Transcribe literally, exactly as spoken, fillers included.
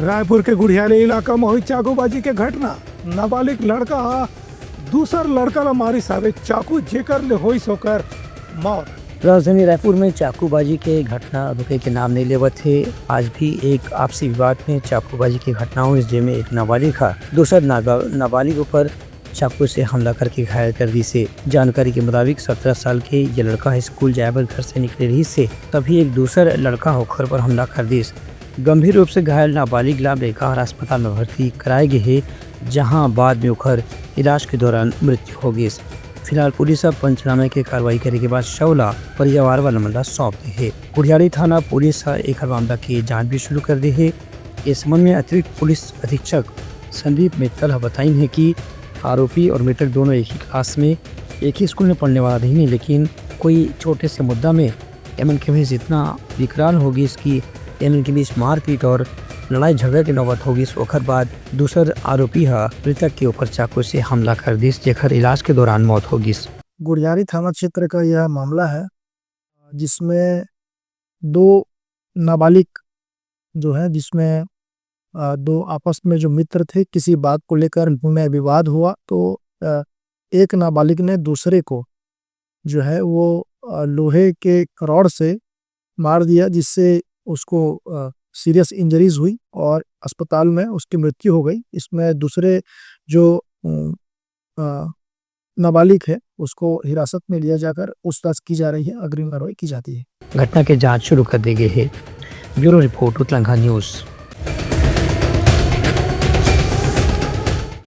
रायपुर के गुढ़ियारी इलाका म होइस चाकूबाजी के घटना। नाबालिग लड़का ह दूसर लड़का ल मारिस हावे चाकू, जेकर ले होइस ओकर मौत। राजधानी रायपुर में चाकूबाजी के घटना रुके के नाम नहीं लेवत हे। आज भी एक आपसी विवाद में चाकूबाजी के घटना होइस, जेमे एक नाबालिग ह दूसर नाबा-, नाबालिग ऊपर चाकू से हमला करके घायल कर दिस हे। जानकारी के मुताबिक, सत्रह साल के ये लड़का स्कूल जाए बर घर से निकले रहिस हे, तभी एक दूसर लड़का ओखर पर हमला कर दिस। गंभीर रूप से घायल नाबालिग ला बेकार अस्पताल में भर्ती कराए गे हे, जहां बाद में ओखर इलाज के दौरान मृत्यु हो गिस। फिलहाल पुलिस ह पंचनामा के कार्रवाई करे के बाद शव ला परिवार वाला मन ला सौंप दे हे। गुढ़ियारी थाना पुलिस ह एखर मामला के जांच भी शुरू कर दे हे। इस संबंध में अतिरिक्त पुलिस अधीक्षक संदीप मित्तल ह बताइन हे कि आरोपी और मृतक दोनों एक ही क्लास में, एक ही स्कूल में पढ़ने वाला रहिन हे, लेकिन कोई छोटे से मुद्दा में एमन के बीच इतना विकराल हो गिस कि एमन के बीच मारपीट और लड़ाई झगड़ा के नौबत हो गिस। ओखर बाद दूसर आरोपी ह मृतक के ऊपर चाकू से हमला कर दिस, जेखर इलाज के दौरान मौत हो गिस। गुढ़ियारी थाना क्षेत्र का यह मामला है, जिसमें दो नाबालिग जो है, जिसमें, अ, दो आपस में जो मित्र थे, किसी बात को लेकर उनमें विवाद हुआ, तो, अ, एक नाबालिग ने दूसरे को जो है, वो, अ, लोहे के रॉड से मार दिया, जिससे उसको, अ, सीरियस इंजरीज हुई और अस्पताल में उसकी मृत्यु हो गई। इसमें दूसरे जो, अ, अ, नाबालिग है, उसको हिरासत में लिया जाकर पूछताछ की जा रही है, अग्रिम कार्रवाई की जाती है। घटना के जांच शुरू कर दी गई है। Bureau report, Utlangha news.